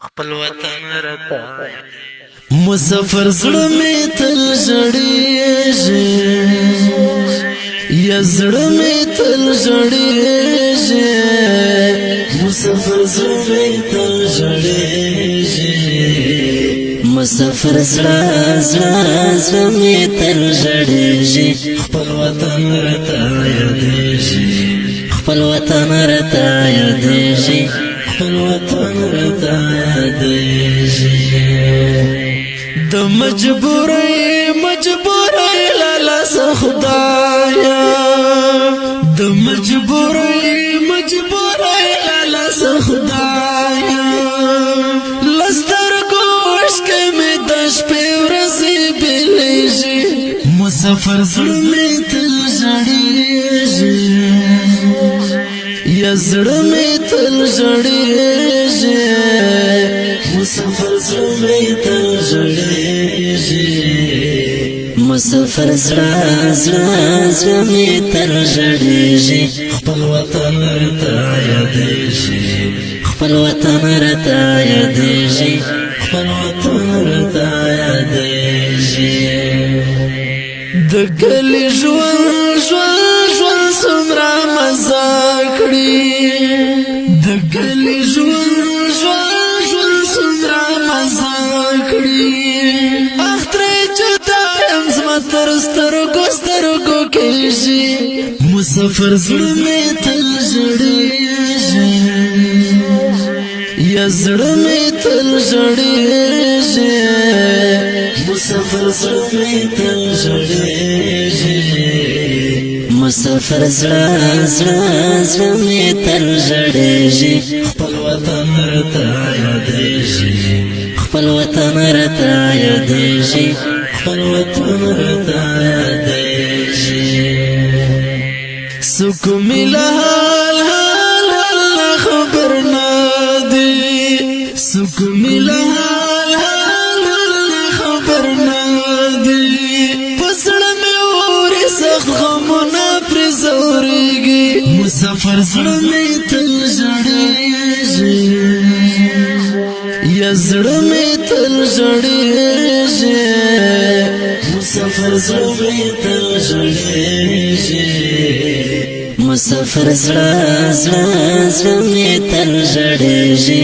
خپل وطن راته. مسافر زړه مې تل ژړېږي، یا زړه مې تل ژړېږي. مسافر زړه مې تل ژړېږي. مسافر زړه زړه زړه مې تل ژړېږي. خپل وطن راته یادېږي. خپل وطن راته یادېږي. خپل وطن راته یادېږي. د مجبورۍ مجبورۍ لالا خدایا، د مجبورۍ مجبورۍ لالا خدایا، لستر ګوش کې مې د شپې ورځې بلیږي. مسافر زړه مې تل ژړېږي، یا زړه مې تل ژړېږي. مسافر زړه مې تل ژړېږي. مسافر زړه زړه زړه مې تل ژړېږي. خپل وطن راته یادېږي. خپل وطن راته یادېږي. خپل وطن راته یادېږي. د کلي ژوند ژوند ژوند څومره مزه کړي، د کلي ژوند ژوند ژوند څومره مزه کړي. اختر جدا یم، زما تر سترګو سترګو کېږي. مسافر زړه مې تل ژړېږي، یا زړه مې تل ژړېږي. مسافر زړه مې تل ژړېږي. مسافر زړه زړه زړه مې تل ژړېږي. خپل وطن راته یادېږي. خپل وطن راته یادېږي. خپل وطن راته یادېږي. څوک مې له حال حال حال نه خبر نه دي، څوک مې له حال حال حال نه خبر نه دي. په زړه مې اوري، سخت غمونه پرې ځورېږي. مسافر زړه مې تل ژړېږي، یا زړه مې تل ژړېږي. مسافر زړه مې تل ژړېږي. مسافر زړه زړه زړه مې تل ژړېږي.